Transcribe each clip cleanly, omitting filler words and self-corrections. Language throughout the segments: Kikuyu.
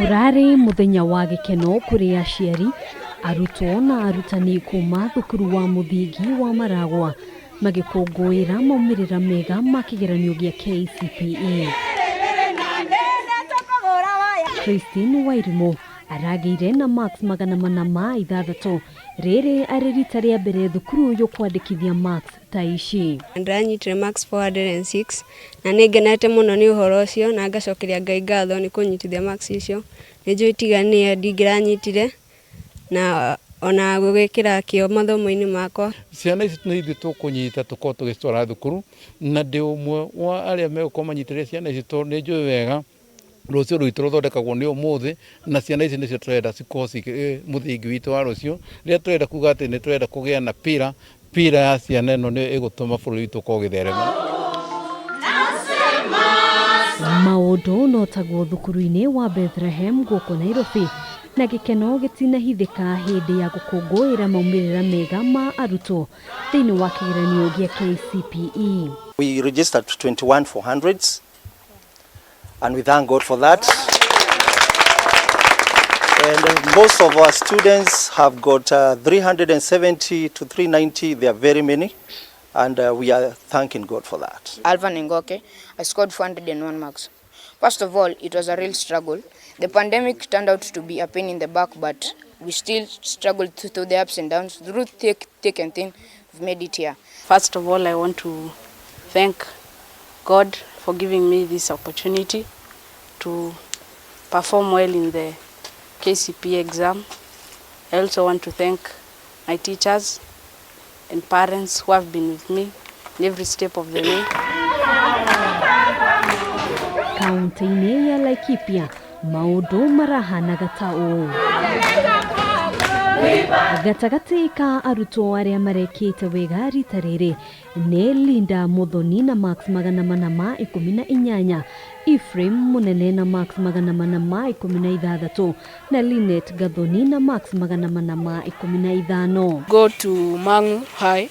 Ũrarĩ mũthenya wa gĩkeno kũrĩ aciari, arutwo na arutani kuma thukuru wa mũthingi wa Maragwa magĩkũngũĩra maumĩrĩra mega ma kĩgeranio gĩa KCPE. Christine Wairimu aragĩire na marks 406, rĩrĩ arĩ rita rĩa mbere thukuru ũyũ kwandĩkithia marks ta ici. Ndĩranyitire marks 406 na nĩ ngenete mũno nĩ ũhoro ũcio na ngacokeria Ngai ngatho nĩ kũnyitithia marks icio. Nĩ njũĩ tiga nĩye ndingĩranyitire na ona gũgĩkĩra kĩo mathomo-inĩ makwa. Ciana ici nĩ ithuĩ tũkũnyita tũkorwo tũgĩcitwara thukuru, na ndĩ ũmwe wa arĩa megũkorwo manyitĩrĩire ciana ici tondũ nĩ njũĩ wega rũciũ rwitũ rũthondekagwo nĩ ũmũthĩ, na ciana ici nĩcio tũrenda cikorwo cikĩ mũthingi witũ wa rũciũ. Rĩrĩa tũrenda kuga atĩ nĩ tũrenda kũgĩa na pillar ya ciana, ĩno nĩyo ĩgũtũma bũrũri witũ ũkorwo ũgĩtherema. Maũndũ no taguo thukuru-inĩ wa Bethlehem gũkũ Nairobi, na gĩkeno gĩtinahithĩka hĩndĩ ya gũkũngũĩra maumĩrĩra mega ma arutwo thĩinĩ wa kĩgeranio gĩa KCPE. We registered 21 400s, and we thank God for that. And most of our students have got 370 to 390. They are very many, and we are thanking God for that. Alvan Ngoke. I scored 401 marks. First of all, it was a real struggle. The pandemic turned out to be a pain in the back, but we still struggled through the ups and downs. Through thick and thin, we've made it here. First of all, I want to thank God for giving me this opportunity to perform well in the KCPE exam. I also want to thank my teachers and parents who have been with me in every step of the way. Kaunti-inĩ ya Laikipia maũndũ marahanaga ta ũũ: gatagatĩ ka arutwo arĩa marekĩte wega rita rĩrĩ nĩ Linda Muthoni na marks 418, Ephraim Munene na marks 416 na Linet Gathoni na marks 415. Go to Mangu High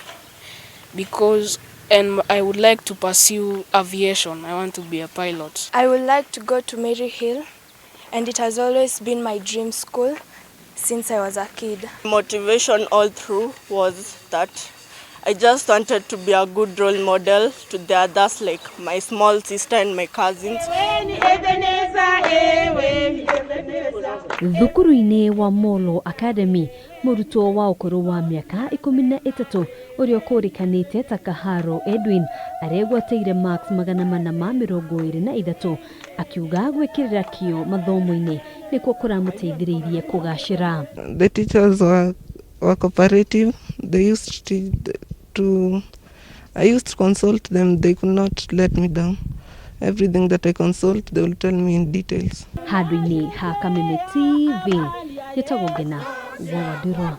because and I would like to pursue aviation. I want to be a pilot. I would like to go to Mary Hill, and it has always been my dream school since I was a kid. Motivation all through was that I just wanted to be a good role model to the others, like my small sister and my cousins. Thukuru-inĩ wa Molo Academy, mũrutwo wa ũkũrũ wa mĩaka 13 ũrĩa ũkũrĩkanĩte ta Kaharo Edwin aregwatĩire marks 423, akiuga gwĩkĩrĩra kĩo mathomo-inĩ nĩkuo kũramũteithĩrĩirie kũgacĩra. The teachers were cooperative. They used to, I used to consult them. They could not let me down. Everything that I consult, they will tell me in details. Handũ-inĩ ha Kameme TV, njĩtagwo Ngena wa Wandirwa.